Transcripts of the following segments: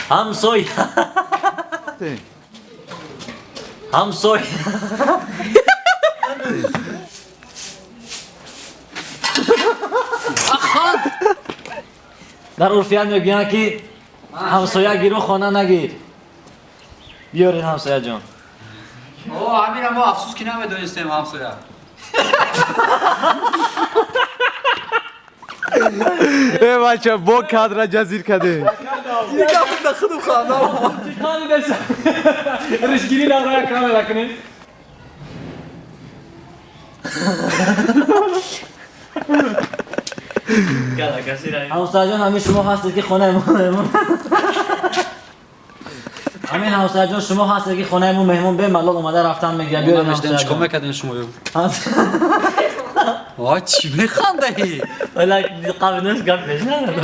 Ҳамсоя. Ҳамсоя. Дар урфият мегӯянд, ки ҳамсоя гиру, хона нагир. Биёред, ҳамсоя ҷон. О, ҳамина мо афсӯс, ки намедонистем, ҳамсоя. Э, бача, бо кадра ҷазир кардем. Худум хандам. Ришгирӣ наврая камера кунем. Ҳамсояҷон, ҳамин шумо ҳастед, ки хонаи мо меҳмон, ҳамин ҳамсояҷон, шумо ҳастед, ки хонаи мо меҳмон бемалол омада рафтан мегирад. Биёред. Намешдем, чикор ҳамсояҷон. Мекардем шумо? Вой, чӣ механдаӣ? Вала қабинаш гап мешнавад.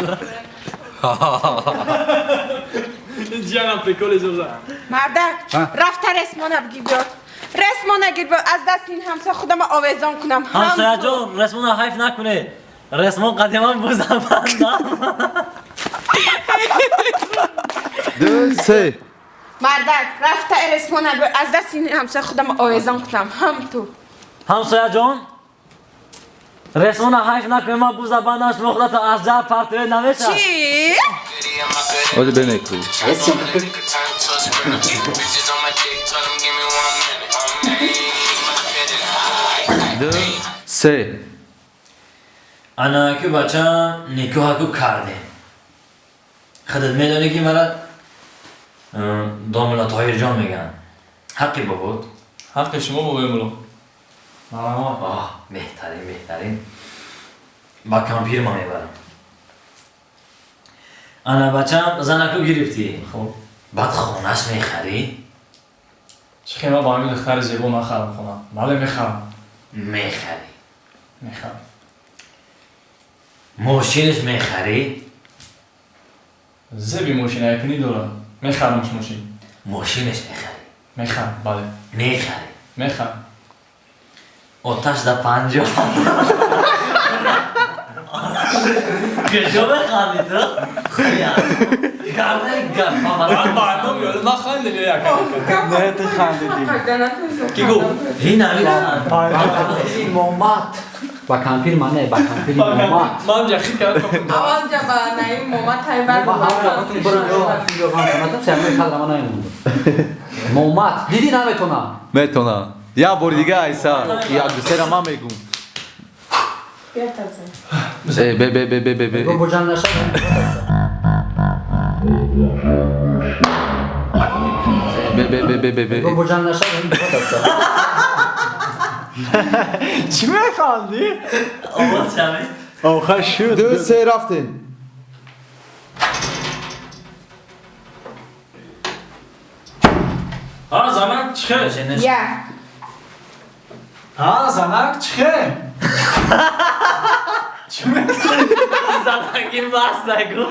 Ҷиянам приколи зурза. Мардак, рафта ресмона бигир, биёр. Ресмона гир, биёр, аз даст ин ҳамсоя худама овезон кунам. Ҳамсояҷон, ресмона ҳайф накунед, ресмон қадиман бузабандам. Ду, се. Мардак, рафта ресмона биёр, аз даст ин ҳамсоя худама овезон кунам. Ҳам ту. Ҳамсояҷон, ресмона ҳайф накунед, ман бузабандам, шумо худатон аз ҷар партоед, намешавад. Чӣ? Оди бенеку. Ду, се. Анаку, бачам, никоҳаку кардем. Худат медонӣ, ки мара домула Тоҳирҷон мегӯянд. Ҳаққи бобод. Ҳаққи шумо, бобои муло. Оҳ, беҳтарин, беҳтарин. Ба кампирма мебарам. Ана, бачам, занаку гирифтӣ. Хуб. Баъд хонаш мехарӣ? Чӣ хема ба ҳамин духтари зебо нахарам хона? Бале, мехарам. Мехарӣ. Мехарам. Мошинаш мехарӣ? Зеби мошина якунӣ дорад, мехарамш мошин. Мошинаш мехарӣ? Мехарам, бале. Мехарӣ? Мехарам. Оташ да 50. Куҷо механдӣ ту? Гап гап. Ман хандем ё як? Не, ту хандидӣ. Ки гуфт? Ин ами. Момат ба кампир, ма не, ба кампири момат. Ман ҷахид кардам. Аввал ҷа ба наим момат ҳайбар. Момат дидӣ, наметонам. Метонам. Як бори дига, айса. Як, ду, сера ман мегум. Э, бе, бе, бе, бе, бе, бе. Бобоҷан наша. Бе, бе, бе, бе, бе, бе. Бобоҷан наша. Чӣ механдӣ? Овоз шавед. Охир шуд. Ду, се, рафтем. Ҳа, занак, чӣ хел? Я. Ҳа, занак, чӣ хел? Занаки маст нагу.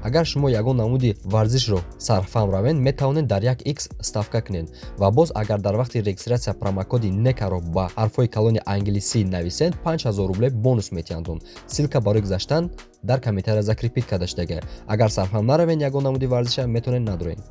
Агар шумо ягон намуди варзишро сарфаҳм равед, метавонед дар як x ставка кунед. Ва боз, агар дар вақти регистрация промокоди некаро ба ҳарфҳои калони англисӣ нависед, 5000 рубле бонус метиҳандон. Ссылка барои гузаштан дар комментария закрепить карда шудага. Агар сарфаҳм наравед ягон намуди варзиша, метавонед надоред.